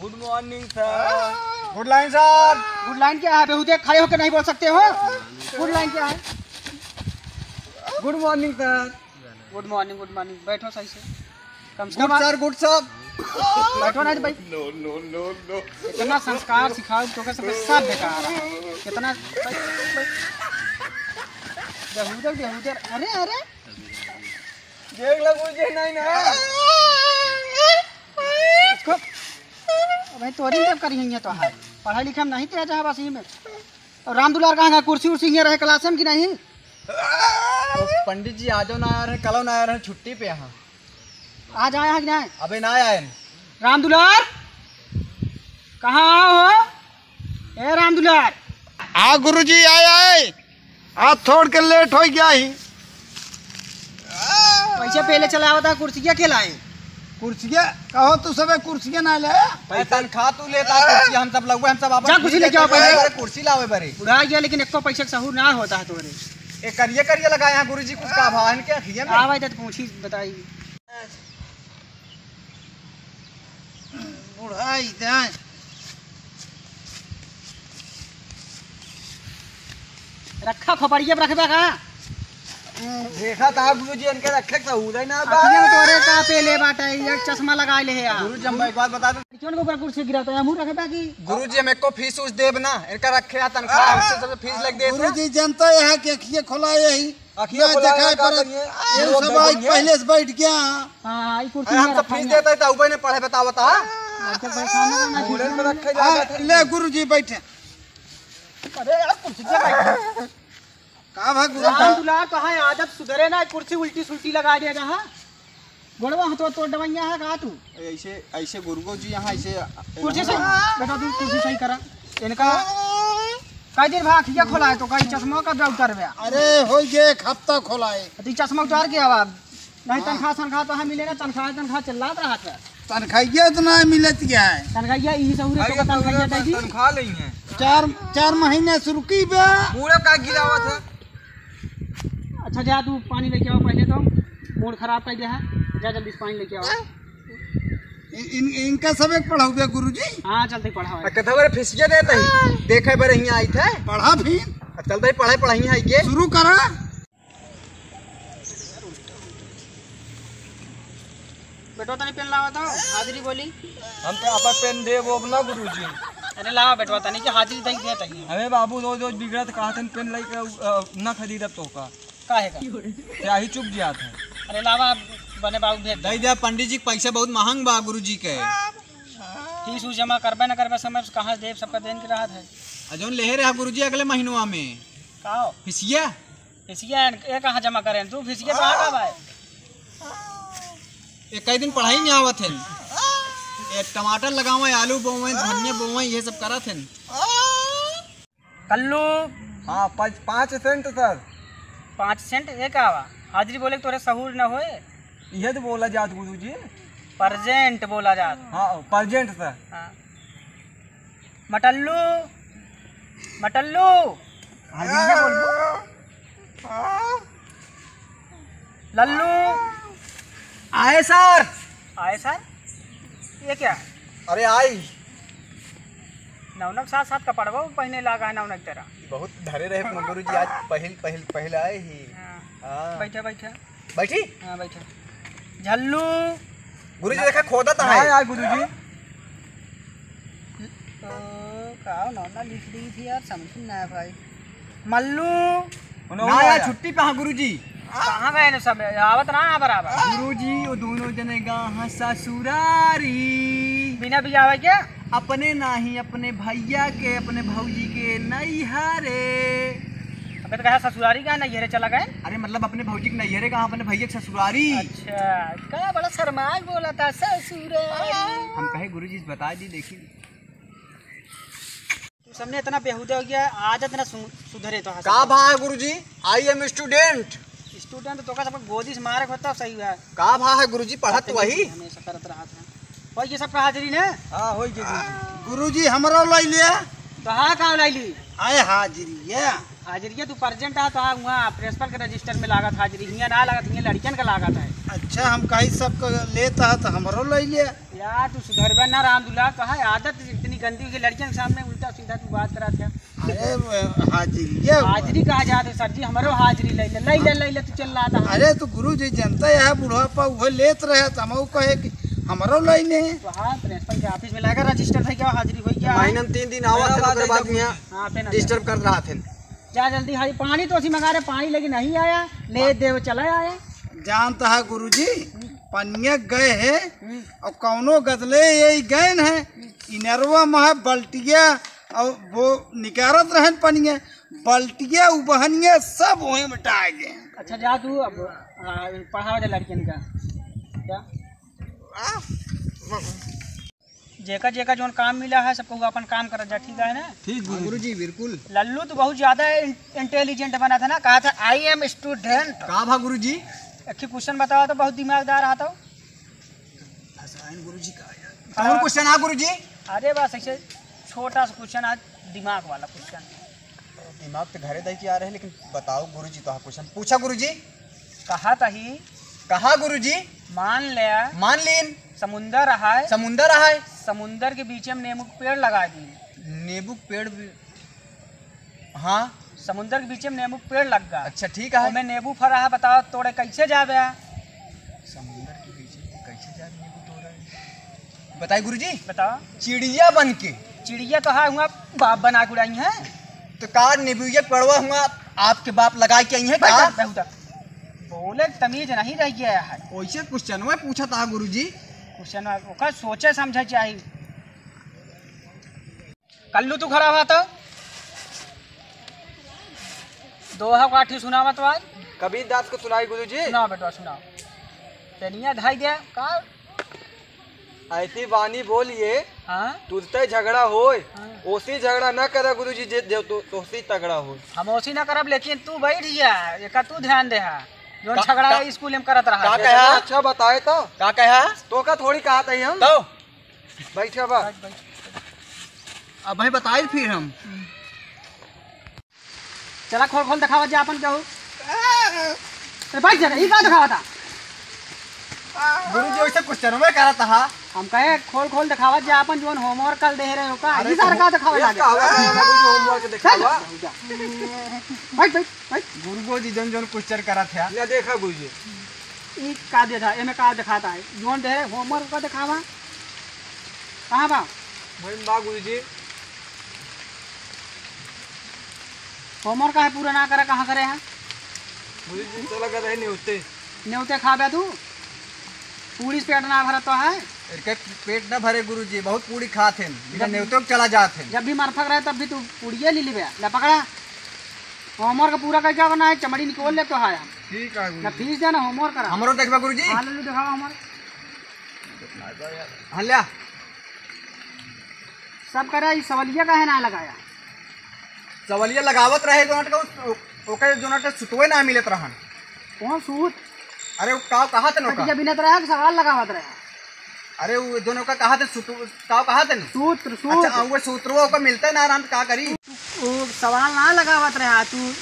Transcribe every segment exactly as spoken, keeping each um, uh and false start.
Good morning sir। Good line sir। Good line क्या है? बेहूदे खड़े होकर नहीं बोल सकते हो? Good line क्या है? Good morning sir। Good morning, good morning। बैठो सही से। कम से कम good sir, good sir। बैठो ना भाई। No, no, no, no। इतना संस्कार सिखाओ तो सब, सब बेकार है। कितना बेहूदे, बेहूदे। अरे, अरे। देख लो, मुझे नहीं ना। इसको, अबे तोरी जब करी है तो हाल। पढ़ाई लिखाई में नहीं तेज है बस ये में। और राम दुलार कहाँ गए? कुर्सी उर्सी हियाँ रहे class में कि नहीं? तो पंडित जी आजो ना आया रहे, कलो ना आया रहे, छुट्टी पे यहाँ। आज आया है कि नहीं? अबे ना आया है। राम दुलार, कहाँ हो? ए राम दुलार। हाँ गुरुजी, आए, आए। आज थोड़ के late हो गया ही। पैसे पहले चला आवता, कुर्सिया के लाए? कुर्सिया? कहो तू सबे कुर्सिया ना ले। भाई, तनख्वाह तू लेता, कुर्सी हम सब लगवे, हम सब आपन जा, कुर्सी लेके आओ पहले। अरे, कुर्सी लावे बरे। बुढ़ा गया, लेकिन एको पैसा के सहूर ना होता है तोरे। ए, करिए, करिए लगा यहाँ गुरुजी, कुछ का भाव है इनके अखिए में? आ भाई, तो पूछी बताई। बुढ़ाई जाए। रखा खोपड़िया पे रखबे का? देखा था गुरुजी, इनके रखे के सहूर है ना बा। अखिया में तोरे का पेले बाटे, एक चश्मा लगा ले है यार। गुरुजी, हम एक बात बता दें। क्यों के ऊपर कुर्सी गिरा था, मुंह रखबे की? गुरुजी, हम एको फीस उस देब ना, इनका रखे है तनख्वाह, हमसे सबसे फीस लग देते। गुरुजी, जनता यहाँ के अखिए खोला यही। अखिया ना खोला देखाई ना, का पर करिए? ये लोग सब आई करिए। पहले से बैठ गया। हाँ, ई कुर्सी अरे, हम में तो रखा फीस है। देता है, तो ऊपर ने पढ़े बतावता, हाँ? आजकल परेशान हो ना, मूड़े में रखे आ, जाता है। ले गुरुजी बैठे। अरे यार, कुर्सी पे बैठ। का भा गुरु राम का? दुलार, तो है आदत सुधरे ना, कुर्सी उल्टी सुल्टी लगा दे रहा। गोड़वा हथवा तोड़ दवैया है का तू? ऐसे, ऐसे गुरुगो जी यहाँ ऐसे कुर्सी से, बेटा तू कुर्सी सही करा। इनका कई दिन भा अखिया खोला है तो कई चश्मा का भी उतार बे। अरे हो गए एक हफ्ता खोला है। तो ई चश्मा उतार के आवा, नहीं तनख्वाह, तनख्वाह तो हम मिले ना, तनख्वाह, तनख्वाह चिल्लात रहा था। तनख्वाहिया तो ना मिलत क्या है? तनख्वाहिया यही सहूरे तो तनख्वाहिया दे दी। तनख्वाह नहीं है। चार, चार महीने से रुकी बे। पूरा का गिरावत है। अच्छा, जा तू पानी लेके आओ पहले तो, मूड खराब कर दिया है, जा जल्दी से पानी लेके आओ। इन, इन, इनका सबक पढ़ाओगे गुरुजी? हाँ, चलते पढ़ाओ। आ, कथा बारे फिसिया देते ही, देखे बारे हियाँ आई थे। पढ़ा फिर। आ, चलते ही पढ़ाई, पढ़ाई आई के। शुरू करा। बेटवा तनी पेन लावा तो, हाजिरी बोली। हम तो आपा पेन देब ना गुरुजी। अरे लावा बेटवा तनी के हाजिरी दई दे तनी। अरे बाबू, रोज रोज बिगड़त कहत हन पेन लइके, अ, ना खरीदब तो का। काहे का? ते आही चुप जियात है। अरे लावा, बने बाबू भेज दे। दई दे पंडित जी के पैसा बहुत महंग बा गुरुजी के। फीस उस जमा करबे ना करबे समय से कहाँ देब, सबका देन के रहत है। आ जौन लेहे रहा गुरुजी अगले महीनवा में। का हो? फिसिया? फिसिया ए कहाँ जमा करें? तू फिसिया कहाँ का भाई? ए, कई दिन पढ़ाई में आवत हन। ए, टमाटर लगावे, आलू बोवे, धनिया बोवे, ये सब करत हन। कल्लू। हाँ, पाँच, पाँच सेंट सर। पाँच सेंट? ये का बा? हाजिरी बोले तोरे सहूर न होए। इहे तो बोला जात गुरुजी। परजेंट बोला जात। हाँ, परजेंट सर। हाँ। मटल्लू, मटल्लू। हाँ जी, ये बोल दो। लल्लू। आए सर। आए सर? ये क्या है? अरे आई। नौनक साथ साथ कपड़वा पहने लागा है नौनक तरह। बहुत धरे रहे गुरुजी, आज पहिल, पहिल, पहिल आए ही। हाँ। हाँ। बैठा, बैठा। बैठी? हाँ, बैठा। झल्लू। गुरुजी, देखा, खोदा तो ना है। यार, गुरुजी। ओ, का नाम ना लिख दी थी यार, समझ में ना आया भाई। मल्लू। ना यार, छुट्टी पे हाँ, गुरुजी। कहाँ गए ने सब? आवत ना है बराबर। गुरुजी, वो दोनों जने गा हाँ ससुरारी। बिना बियाह के? अपने नाही, अपने भैया के, अपने भौजी के नैहरे। अबे तो कहा ससुरारी का नैहरे चला गए? अरे मतलब अपने भौजी के नैहरे कहाँ, अपने भैया के ससुरारी। अच्छा, का बड़ा शर्मा के बोला था ससुरारी। हम कहे गुरुजी से बता दी, देखी। तू सबने इतना बेहुदा हो गया, आज इतना सु-, सुधरे तो हंस का के। भा गुरुजी, I am student। Student तो का सबको गोदी से मारे को तब सही हुआ। का भा है गुरुजी, पढ़त वही। हमेशा करत रहा था। भाई, ये सब का हाजिरी ने? हाँ, होई गई गुरुजी। गुरुजी, हमरो लाई ले। तो हाँ, का लाई ली? आए हाजिरी, ये। हाजिरी, ये तू परजेंट आ, तो हाँ, वहाँ प्रिंसिपल के रजिस्टर में लागत हाजिरी, हियाँ ना लागत, हियाँ लड़कियन का लागत है। अच्छा, हम कहीं सब का लेता है, तो हमरो लाई ले। यार, तू सुधरबे ना, राम दुलार, तो है आदत इतनी गंदी हुई, लड़कियन के सामने उल्टा सीधा तू बात करत है। अरे, वो हाजिरी, ये हाजिरी कहा जात है, सर जी, हमरो हाजिरी ले ले, ले ले, ले ले, तू चिल्लात है। अरे, तो गुरु जी जनता है, बुढ़ापा वो लेत रहे, तो हम कहे कि हमरो ले ले। तो हाँ, प्रिंसिपल के ऑफिस में लगा रजिस्टर था, क्या हाजिरी हुई, क्या है? महीना में तीन दिन आवा, मेरा था, बात ओकर है, बाद जब में हाँ, पे ना डिस्टर्ब कर रहा थे। जा जल्दी, हाई पानी तो असी मंगा रहे, पानी लेकिन नहीं आया, ले दे, वो चला आया। जानता है गुरुजी, पनिया गए है हम्म। और कौनो गदले यही गए है, इनरवा में है बल्टिया और वो निकारत रहन पनिया, बल्टिया उबहनिया सब वहीं में डाल गए। अच्छा, जा तू अब, आ, पढ़ावा दे लड़कियन का। जा। जेका जेका जौन काम मिला है, सबको अपन काम करत जा, ठीक है ना? ठीक गुरुजी। हाँ गुरुजी, बिल्कुल। लल्लू, तू बहुत ज्यादा इन-, इंटेलिजेंट बना था ना, कहा था, "I am student।" का भा गुरुजी? एक ही क्वेश्चन बतावा तो, बहुत दिमागदार आता हो। फसाइन गुरुजी का यार। हाँ। कौन क्वेश्चन आ गुरुजी? अरे बस ऐसे छोटा सा क्वेश्चन, आज दिमाग वाला क्वेश्चन। दिमाग तो घरे दे के आ रहे, लेकिन बताओ गुरुजी, तो क्वेश्चन पूछा गुरुजी। कहा तही। कहा गुरुजी? मान ले। मान लीन। समुंदर है। समुंदर है। समुंदर के बीच में नींबू के पेड़ लगा दी। नींबू के पेड़ भी, हाँ। समुंदर के बीच में नींबू के पेड़ लग गा। अच्छा, ठीक है। ओमे नींबू फरा है, बताओ तोड़े कैसे जाबे? समुंदर के बीच में कैसे जाबे नींबू तोड़े? बताई गुरुजी। बताओ। चिड़िया बन के। चिड़िया तो है हुआ बाप बना के उड़ाई है। तो का नींबुइया पड़वा हुआ आपके बाप लगा के आई है का? बैठ, बैठ, बैठ। बोले तमीज नहीं रह गया है। वैसे क्वेश्चनवा पूछा था गुरुजी। क्वेश्चन ओकर सोचे समझे चाहिए। कल्लू तू खड़ा हुआ तो दोहा काठी सुनावा तो आज। कबीर दास को सुनाई गुरुजी। सुनाओ बेटवा, सुनाओ। पेनिया धाई दे का? ऐसी बानी बोलिए, हाँ? तुझसे झगड़ा होए, हाँ। ओसी झगड़ा ना करे गुरुजी, जे, जे तो, तोसी तगड़ा होए। हम ओसी ना करब, लेकिन तू बैठ जा, एका तू ध्यान दे हा। जो का, झगड़ा का, है स्कूल में करत रहा। का कहा? अच्छा बताए तो। का कहा? तो का थोड़ी कहा था हम? तो? बैठा बा। बैठ, बैठ। अब भाई बताई फिर हम। चला खोल खोल दिखावत जा अपन केहू। अरे बैठ जा, ई का दिखावत हा? गुरुजी वैसे क्वेश्चन में करत हा। हम कहे खोल खोल दिखावत जा अपन जोन होमवर्क कल दे रहे हो का? अरे ई सारा तो का दिखावे ये लागे? का हुआ, का हुआ, गुरुजी होमवर्क चल, दिखावा। जा। बैठ, बैठ, बैठ। गुरुजी जोन जोन क्वेश्चन करत है। ले देखा गुरुजी। ई का दे था, एमे का दिखाता है? जोन दे रहे होमवर्क का दिखावा। कहाँ बा? वही बा गुरुजी। होमवर्क काहे पूरा ना करे, कहाँ करे है? गुरुजी, चला गए रहे न्योते। न्योते खाबे तू? पूरी से पेट ना भरत तो है। इनके पेट ना भरे गुरुजी, बहुत पूरी खात हैं। बिना जब न्योते के चला जात हैं। जब भी मरफक रहे तब भी तू पूड़िए ले लेबे। ले पकड़ा। होमवर्क पूरा करके आवा ना है, चमड़ी निकोल ले तो है। ठीक है ना गुरुजी। फीस देना, होमवर्क करा। हमरो देखबा गुरुजी। हाँ, ले लो, दिखाओ हमर। हाँ, ल्या। सब करे, ई सवलिया काहे ना लगाया? सवलिया लगावत रहे, जोनट का उस, ओके जोनट के सुतवे ना मिलत रहन। कौन सूत? अरे, वो का कहा तन ओका? खटिया बिनत रहे कि सवाल लगावत रहे? अरे, वो जोन ओका कहा तन सुत, का कहा तन? सूत्र, सूत्र। अच्छा, वो सूत्र ओका मिलते ना रहन, का करी? वो सवाल ना लगावत रहे, तू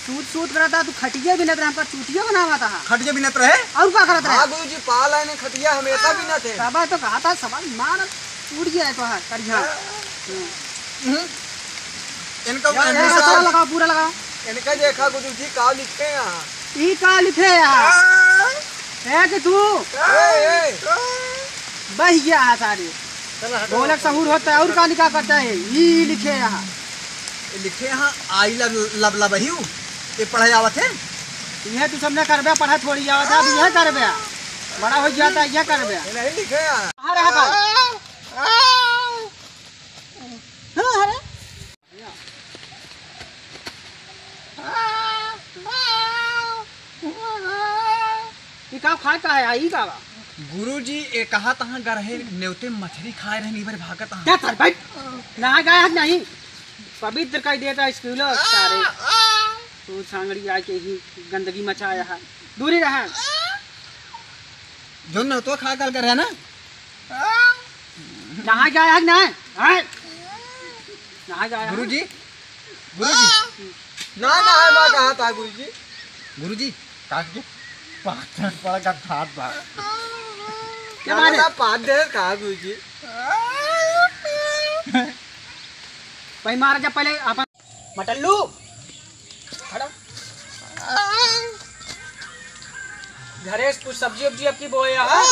सूत, सूत करता, तू खटिया बिनत रहे, हमका चूतिया बनावत हा। खटिया बिनत रहे? और का करत रहे? हाँ, गुरुजी, पाल आए ने खटिया हमेशा बिनत है। तब तो कहा था, सवाल मार, उड़ गया है तो, हाँ, करिया। हम्म। इनका यार, इनका पूरा लगाओ, पूरा लगाओ। इनका देखा गुरुजी का लिखे यहाँ। ई का लिखे यहाँ? हाँ। है कि तू? ए, ए। बह गया है सारे। चला, हटो। ढोलक सहूर होता है और का लिखा करता है? ई लिखे यहाँ। ये लिखे यहाँ, "I love, love, love you।" ये पढ़े आवत है? यह तू सब ना करबे, पढ़ा थोड़ी आवत है, अब यह करबे। बड़ा हो जाता है, यह करबे। ये नहीं लिखे यहाँ। कहाँ रहा था? हाँ, अरे। ई का खाए का है? ई का बा? गुरुजी, ए कहा तहाँ गरहे नेवते मछरी खाए रहनी, इबर भागत हाँ। क्या कर बैठ? नहा गया है कि नहीं? पवित्र कर देता स्कूल सारे। तू सांगड़ी आके ही गंदगी मचाया है। दूरी रहा। जो नेवतो खा कल कर है ना? नहा गया है कि नहीं? हैं? नहा गया है? गुरुजी, गुरुजी। ना, ना, है, मैं कहा था, गुरुजी। गुरुजी, काट के पाथर पड़ का खात बा। क्या बात है? पाद दे का गुरुजी? भाई मार जा पहले अपन। मटल्लू, खड़ा। घरे से कुछ सब्जी उब्जी आपकी बोए यहाँ?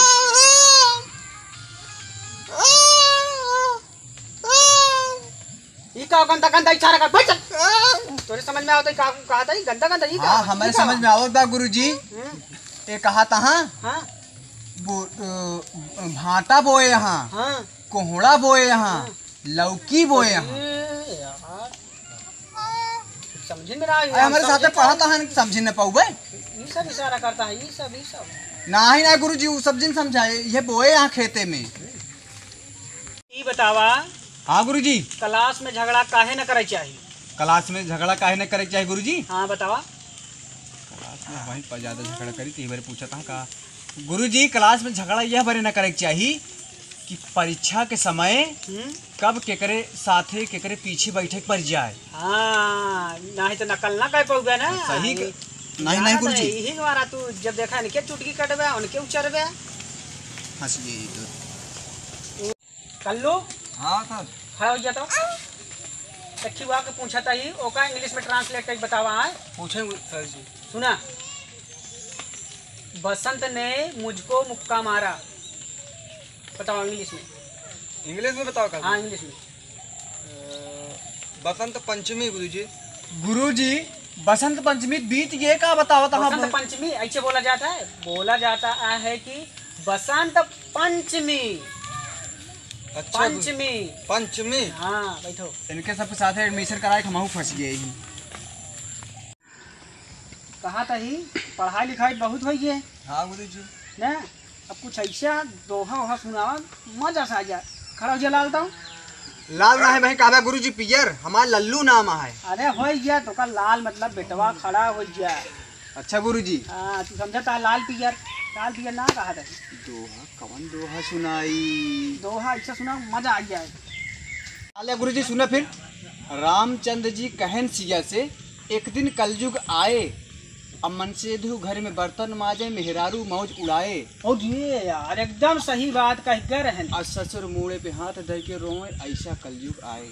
ई का गंदा गंदा इशारा कर, बैठ। तोरे समझ में आवत है का कहा था, ई गंदा गंदा, ई का? हाँ, हमारे ई का? समझ में आवत बा गुरुजी। हम्म। ये कहा था, हाँ? हाँ। वो, अ, भांटा बोए यहाँ, हाँ। कोहड़ा बोए यहाँ, हाँ। लौकी बोए यहाँ। अरे यार, समझे में ना आई, अरे, हमारे साथे पढ़ा था, हम समझे न पाऊबे। ई सब इशारा करता है, ई सब, ई सब। नाही, ना गुरुजी, वो सब जिन समझाए, ये बोए यहाँ खेते में। ई बतावा। हाँ गुरुजी। क्लास में झगड़ा काहे न करे चाही? क्लास में झगड़ा काहे न करे चाही गुरुजी? हाँ बतावा। क्लास में वहीं पर ज्यादा झगड़ा करी, तो ये बारे पूछा था का? गुरुजी, क्लास में झगड़ा यह बारे न करे के चाही कि परीक्षा के समय हम्म। कब केकरे साथे केकरे पीछे बैठे के पड़ जाए। हाँ, नाही तो नकल ना कर पाऊबे ना। सही क-, नाही, नाही गुरुजी। यही द्वारा तू जब देखा इनके चुटकी कटबे, उनके उचरबे। हंस गई तो। कल्लू। हाँ सर। खड़ा हो जा तो। एक ठे वाक्य पूछा था ही, ओका इंग्लिश में ट्रांसलेट करके बतावा है। पूछे सर जी। सुना, बसंत ने मुझको मुक्का मारा। बताओ इंग्लिश में। इंग्लिश में बताओ का? हाँ, इंग्लिश में। अ, बसंत पंचमी गुरुजी। गुरुजी, बसंत पंचमी बीत गए का बताओ तो हम। बसंत पंचमी ऐसे बोला जाता है, बोला जाता है कि बसंत पंचमी। अच्छा गुरु-, पंचमी। पंचमी। हाँ, बैठो। इनके सबके साथ एडमिशन कराए के हमहू फंस गए ही। कहा था ही, पढ़ाई लिखाई बहुत होई है। हाँ गुरुजी। ना, अब कुछ ऐसा दोहा वोहा सुनावा, मजा सा आ जाए। खड़ा हो जा लाल तो। लाल ना है भाई, कहबा गुरुजी पियर, हमार लल्लू नाम है। अरे हो गया तो का लाल मतलब बेटवा खड़ा हो गया। अच्छा गुरुजी। हाँ, तू समझा था लाल पियर, लाल पियर ना कहा था। दोहा, कौन दोहा सुनाई? दोहा ऐसा सुना, मजा आ जाए। अले गुरुजी सुना फिर। रामचंद्र जी कहन सिया से, एक दिन कलयुग आए, अब मनसेधु घर में बर्तन माजे, मेहरारू मौज उड़ाए। ओ जी यार, एकदम सही बात कह गए रहन। और ससुर मूड़े पे हाथ धर के रोए, ऐसा कलयुग आए।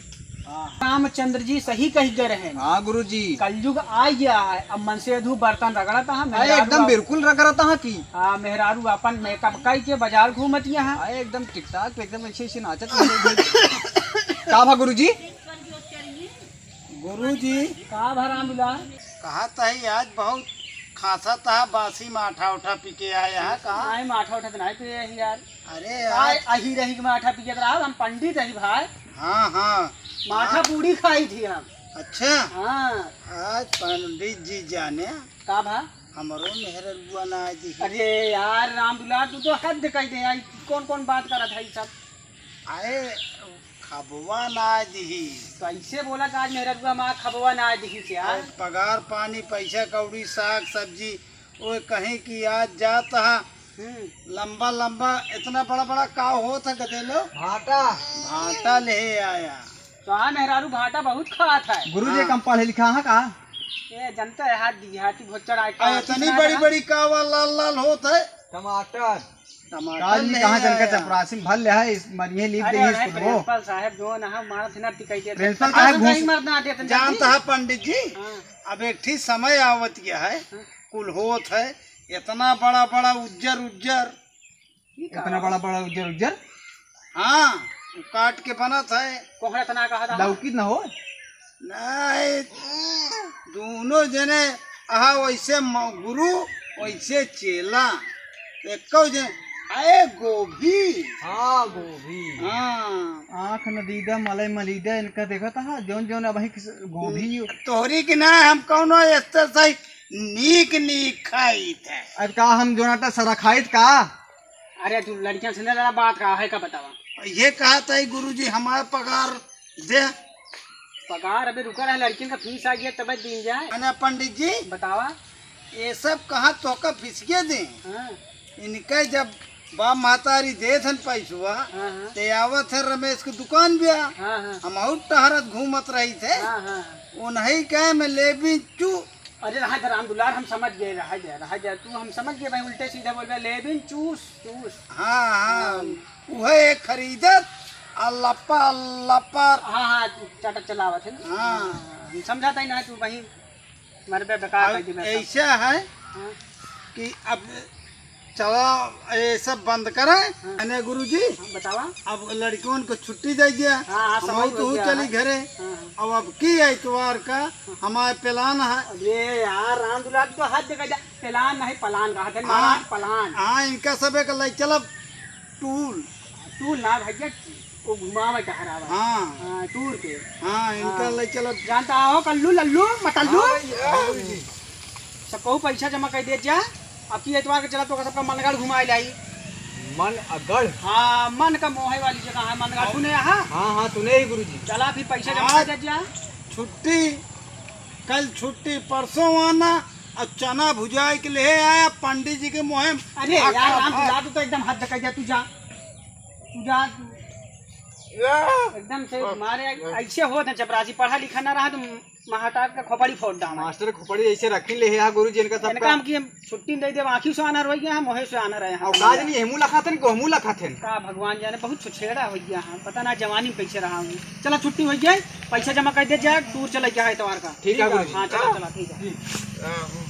हाँ, रामचंद्र जी सही कह गए रहन। हाँ गुरुजी। कलयुग आ गया है, अब मनसेधु बर्तन रगड़ता है, अरे मेहरारू एकदम आप-, बिल्कुल रगड़ता है कि। हाँ, मेहरारू अपन मेकअप कई के बाजार घूमत यहाँ। अरे एकदम टिकटॉक पे एकदम ऐसे ऐसे नाचत है। का भा गुरुजी? गुरुजी। का भा रामदुलार? कहा तही आज बहुत खांसा तहा, बासी माठा उठा पी के आया है, कहा? नहीं, माठा उठा तो नहीं पिए है यार। अरे का आज अही रही के माठा पिए रहा, हम पंडित रही भाई। हाँ, हाँ। माठा हाँ। पूड़ी खाई थी हम। अच्छा। हाँ। आज पंडित जी जाने। का भा? हमरो मेहररुआ ना आए दिही। अरे यार रामदुलार, तू तो हद कह दे यार, कौन कौन बात करत है ई सब? अरे खबवा ना आए दिही। तो ऐसे बोला कि आज मेहररुआ माँ खबवा ना आए दिही से यार। अरे पगार पानी, पैसा कौड़ी, साग सब्जी, वो कहीं कि आज जात हा। हम्म। लंबा लंबा इतना बड़ा बड़ा का होत है गदेलो? भाटा। भाटा ले आया। तो हाँ मेहरारू भाटा बहुत खात है। गुरुजी हाँ। कम पढ़े लिखा है का? ये जनता है हाथ दिघाती भोचर आए आ, का इतनी कितना बड़ी है? बड़ी कावा लाल लाल होत है। टमाटर। टमाटर काल जी ले कहाँ चल के आया। चपरासी में भर ले है, इस मरिये लीप अरे दे अरे इसको वो। प्रिंसिपल साहब जो ना हम मानत ना टिकाई देते। प्रिंसिपल साहब साहब घूस कहीं मरना देते जानता है पंडित जी। हाँ। अब एक ठीक समय आवत गया है, हाँ। कुल होत है, इतना बड़ा बड़ा उज्जर उज्जर। ये का इतना बड़ा बड़ा उज्जर उज्जर। हाँ, वो काट के बनत है। कोहड़ा तना कहा था? लौकी न हो। नहीं, दोनों जने अहा वैसे म-, गुरु, वैसे चेला। एको जने, अरे गोभी। हाँ, गोभी। हाँ। आँख न दीदा, मलई मलीदा, इनका देखत हा, जौन जौन अब ही किस-, गोभी। तोहरी के ना, हम कौनो ऐसे सही नीक नीक खाइत है। अब का हम जोनाटा सरा खाइत का? अरे तू लड़कियां से ना लड़ा, बात का है का बतावा? ये कहा था गुरुजी हमारा पगार दे। पगार अबे रुका रहा, लड़कियों का फीस आ गया तब दीन जाए। अने पंडित जी बतावा। ये सब कहाँ तोका फिसके दे? हाँ। इनके जब बाप महतारी देत हन पैसवा, हाँ, हाँ। ते आवत है रमेश की दुकान पे। हाँ, हाँ। हम और टहरत घूमत रही थे। हाँ, हाँ, हाँ। उन्हीं के में लेबी चू अरे रहा दे राम दुलार, हम समझ गए, रहा दे, रहा दे, तू हम समझ गए भाई, उल्टे सीधे बोल रहे, लेबिन चूस, चूस। हाँ, हाँ, हाँ। उहे खरीदत, आ लपा, लपा। हाँ, हाँ, चाटत चलावत है ना। हाँ। हाँ, हम समझाता ही ना, तू वहीं मर बे बेकार अब कर दी मैं सब। ऐसा है हाँ। कि अब चला, ये सब बंद करे। हाँ। अने गुरुजी, हाँ, बतावा। अब लड़कियों को छुट्टी दे दिया, हाँ, हाँ, हम समझ तो गया चली है। घरे। हाँ, हाँ। अब, अब की एतवार का हमारे प्लान है। अरे यार, राम दुलार तो हाथ देखा जा, प्लान नहीं, पलान कहा थे, हाँ। महाराज, पलान। हाँ, इनका सबे का ले चलब टूर। टूर ना भैया, वो घुमावे टहरावे। हाँ। हाँ, टूर पे। हाँ, इनका हाँ। ले चलब। जानता हो, कल्लू, लल्लू, मटल्लू। हाँ भाई, हाँ भाई। सब कहू पैसा जमा कर दे जा, अब की एतवार के चला तो सबका मनगढ़ घुमाए लाई। मनगढ़? हाँ, मन का मोहे वाली जगह है मनगढ़, हाँ। सुने यहाँ? हाँ, हाँ, सुने ही गुरुजी। चला फिर पैसा जमा आज कर दे जा। छुट्टी, कल छुट्टी, परसों आना, और चना भुजाए के लिए आया पंडित जी के मोहे। अरे यार, राम, तू जा, तू तो एकदम हद कर जा, तू जा, तू जा, तू। या। एकदम से मारे ऐसे होत है चपरासी, पढ़ा लिखा ना रहा तो महाटार का खोपड़ी फोड़ डाला। मास्टर खोपड़ी ऐसे रखी ले है गुरुजी, इनका सबका। इनका हम की हम छुट्टी नहीं दे, आँखी से आना रोई गया, हम वहीं से आना रहे हैं। और काज नहीं, हमू लखाथन, गोहमू लखाथन। का भगवान जाने, बहुत छुछेड़ा हो गया है, पता ना जवानी में कैसे रहा हूँ। चला छुट्टी हो गया, पैसा जमा कर दे जाए, टूर चले गया है एतवार का। ठीक है गुरुजी। हाँ, चला, चला, ठीक है। ठीक। हाँ, हम्म।